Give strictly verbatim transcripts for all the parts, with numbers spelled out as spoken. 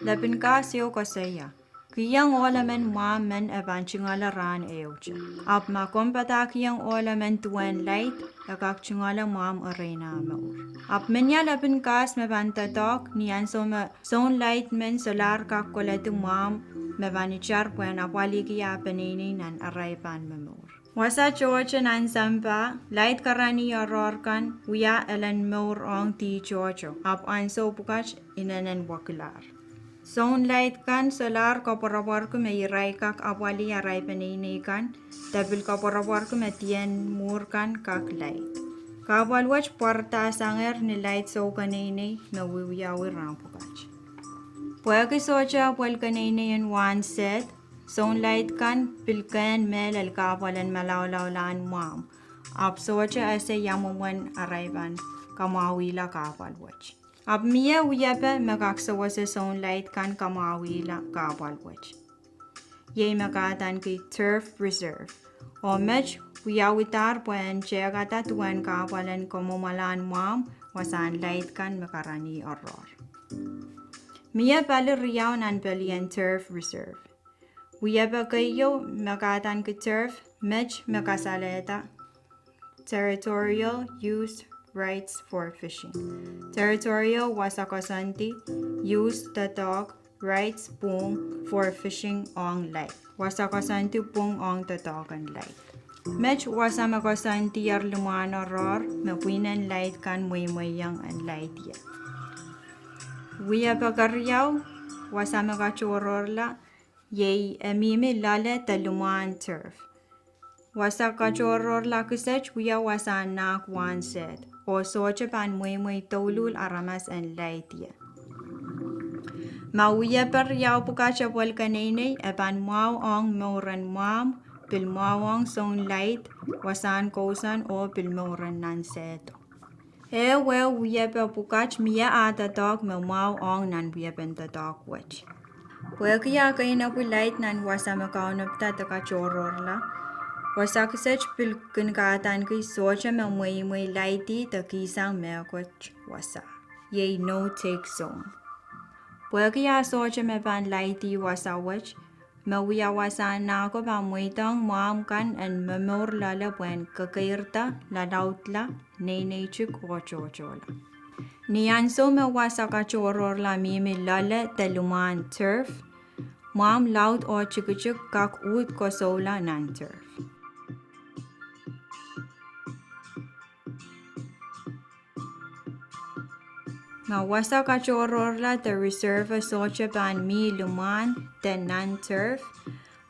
Lepin kahs ehu koasoia: Kihong ohl emen mwahmw men e pahn tungoale rahn ehute. Ahpw ma komw padahkihong ohl emen duwen laid, e kak tungoale mwahmw erein ah mour. Ahpw menia lepin kahs me pahn doadoahk ni ansou me sounlaid men solahr kak koledi mwahmw me pahn itar pwehn apwalihki ah peneinei nan arail pahn momour. Wasa tohto nan sampah, laid karanih oaroahr kan wia elen mour ong dih tohto, ahpw ansou pwukat inenen wekilahr. Sounlaid kan solahr koapworopworki me irail kak apwalih arail peneinei kan, de pil koapworopworki me dien mwuhr kan kak laid. Kahpwal wet pwarada sangehr ni laid soukeneinei me wiewiawi rahn pwukat. Pwehki sohte apwal keneinei en wahnsehd, sounlaid kan pil kehn mehlel kahpwal en malaulaulahn mwahmw, ahpw sohte ese ia mwomwen arail pahn kamwahwihla kahpwal wet. Ahpw mie wiepe me kak sewese sounlaid kan kamwahwihla kahpwal wet. Iei me kahdaneki turf reserve. Oh met wiawidahr pwehn tehkada duwen kahpwal en kamwomwalahn mwahmw wasahn laid kan me karanih oaroahr. Mie pali riau nan pelien turf reserve. Wiepe keieu me kahdaneki turf, met me kasalehda territorial use rights for fishing. Territorial wasa koasoandi, use doadoahk, rights pwung, for fishing ong laid. Wasa koasoandi pwung ong doadoahk en laid. Met wasa me koasoandier limwahn oaroahr me pwihnen laid kan mweimweiong en laid ie. Wiepe keriau, wasa me katohrohrla, iei e mihmi loale de limwahn turf. Wasa katohrohrla kiset wia wasahn nahk wahnsehd, oh sohte pahn mweimwei douluhl aramas en laid ie. Ma wiepe riau pwukat apwal keneinei, e pahn mwahu ong mouren mwahmw, pil mwahu ong sounlaid, wasahn kousoan oh pil mouren nansehdo. Ehu wiepe pwukat mie ah doadoahk me mwahu ong nan wiepen doadoahk wet. Pwehki ah keinepwi laid nan wasa me kaunopda de katohrohrla, wasa kiset pil kin kahdaneki sohte me mweimwei laidi de kihsang mehkot wasa, iei no-take zone. Pwehki ah sohte me pahn laidi wasa wet, me wia wasahn nahko pahn mweidohng mwahmw kan en momour loale pwehn kekeirda, lalaudla, neineitik oh tohtohla. Ni ansou me wasa katohrohrla mihmi loale de limwahn turf, mwahmw laud oh tikitik kak uhd kosoula nan turf. Ma wasa katohrohrla de reserve sohte pahn mih limwahn de nan turf,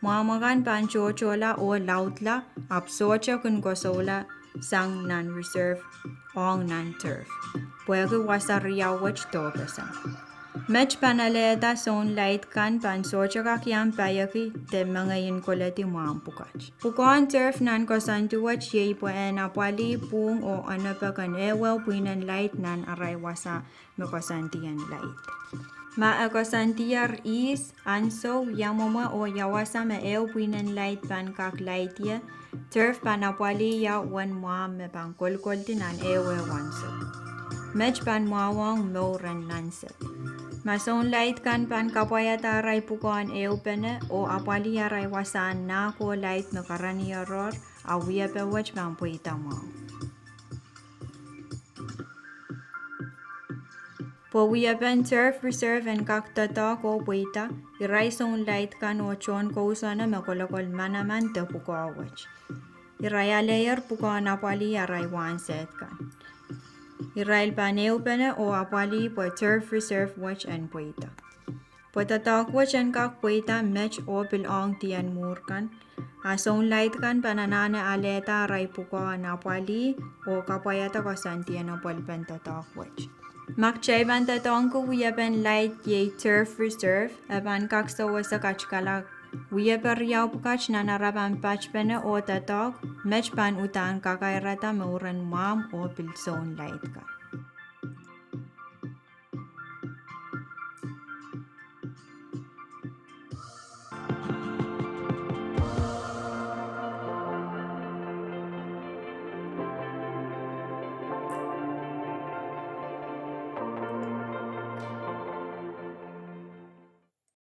mwahmw akan pahn tohtohla oh laudla, ahpw sohte kin kosoula sang nan reserve ong nan turf, pwehki wasa riau wet dohpeseng. Met pahn alehda sounlaid kan pahn sohte kak iang paieki de mengei en koledi mwahmw pwukat. Pwukoahn turf nan koasoandi wet iei pwe en apwalih pwuhng oh onopek en ehuehu pwihnen laid nan arail wasa me koasoandien laid. Ma e koasoandier ihs, ansou, ia mwomwe oh ia wasa me ehu pwihnen laid pahn kak laid ie, turf pahn apwalih ia uwen mwahmw me pahn kolokoldi nan ehuehu ansou. Met pahn mwahu ong mouren nansed. Ma sounlaid kan pahn kapwaiada arail pwukoahn ehupene oh apwalih arail wasahn nahk oh laid me karanih oaroahr, a wiepe wet pahn pweida mwahu. Pwe wiepen turf reserve en kak doadoahk oh pweida, irail sounlaid kan oh tohn kousoane me kolokol manaman de pwukoa wet. Irail aleier pwukoahn apwalih arail wahnsehd kan. Irail pahn ehupene oh apwalih pwe turf reserve wet en pweida. Pwe doadoahk wet en kak pweida met oh pil ong dien mwuhr kan, a sounlaid kan pahn anahne alehda arail pwukoahn apwalih oh kapwaiada koasoandien apwalipen doadoahk wet. Ma kitail pahn doadoahngki wiepen laid iei turf reserve, e pahn kak sewese katikala wiepe riau pwukat nan arail pahn patpene oh doadoahk, met pahn uhdahn kakairada mouren mwahmw oh pil sounlaid kan.